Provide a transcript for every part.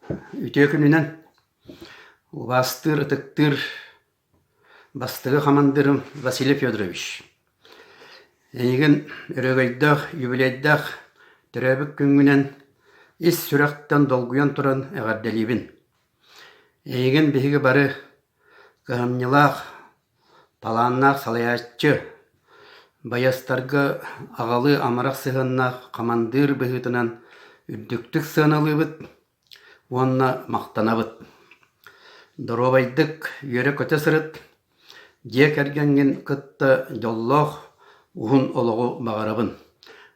Үтүө күнүнэн убаастыыр, ытыктыыр бастакы хамандыырым Василий Федорович. Эйигин өрөгөйдөөх, юбилейдаах төрөөбүт күҥҥүнэн ис сүрэхтэн долгуйан туран эҕэрдэлиибин. Эйигин биһиги бары кыһамньылаах, талааннаах салайааччы, байыастарга аҕалыы амарах сыһыаннаах хамандыыр быһыытынан үрдүктүк сыаналыыбыт уонна махтанабыт. Доруобайдык үөрэ-көтө сырыт, дьиэ кэргэҥҥин кытта дьоллоох уһун олоҕу баҕарабын.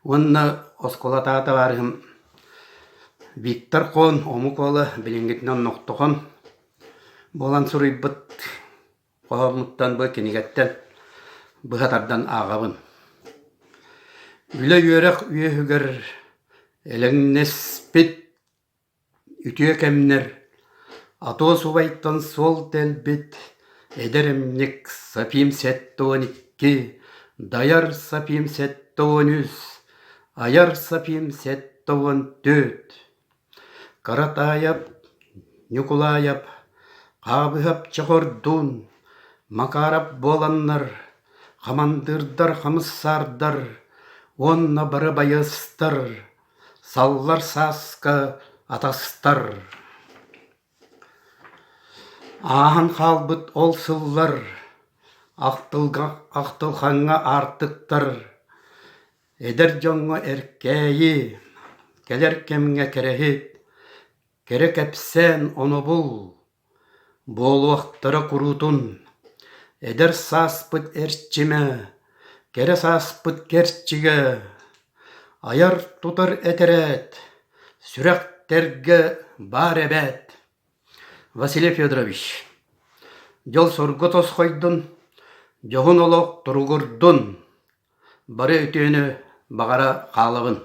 Уонна оскуолатааҕы табаарыһым Виктор Хон омук уола билиҥҥитинэн Нохтохон буолан суруйбут хоһооммуттан бу кинигэттэн быһа тардан ааҕабын. Үлэ-үөрэх үөһүгэр элэҥнэспит үтүө кэмнэр Атос убайтан суол тэлбит эдэр эмньик Сапим 72, Дайар Сапим 73, Айар Сапим 74 Каратаайап, Ньукулаайап, Хаабыһап Чохордуун, Макаарап буоланнар, хамандыырдар, хамыссаардар уонна бары байыастар, саллар сааска атастар. Ааһан хаалбыт ол сыллар, ахтылҕаҥҥа аартыктар, Эдэр дьоҥҥо эркээйи, кэлэр кэмҥэ кэрэһит, кэрэ кэпсээн онобул, буолуохтара куруутун. Эдэр сааспыт эрчимэ, кэрэ сааспыт кэрчигэ, айар-тутар этэрээт, сүрэхтэргэ баар эбээт. Василий Федорович, дьол-соргу тосхойдун, дьоһун олох туругурдун! Бары үтүөнү баҕара хаалабын.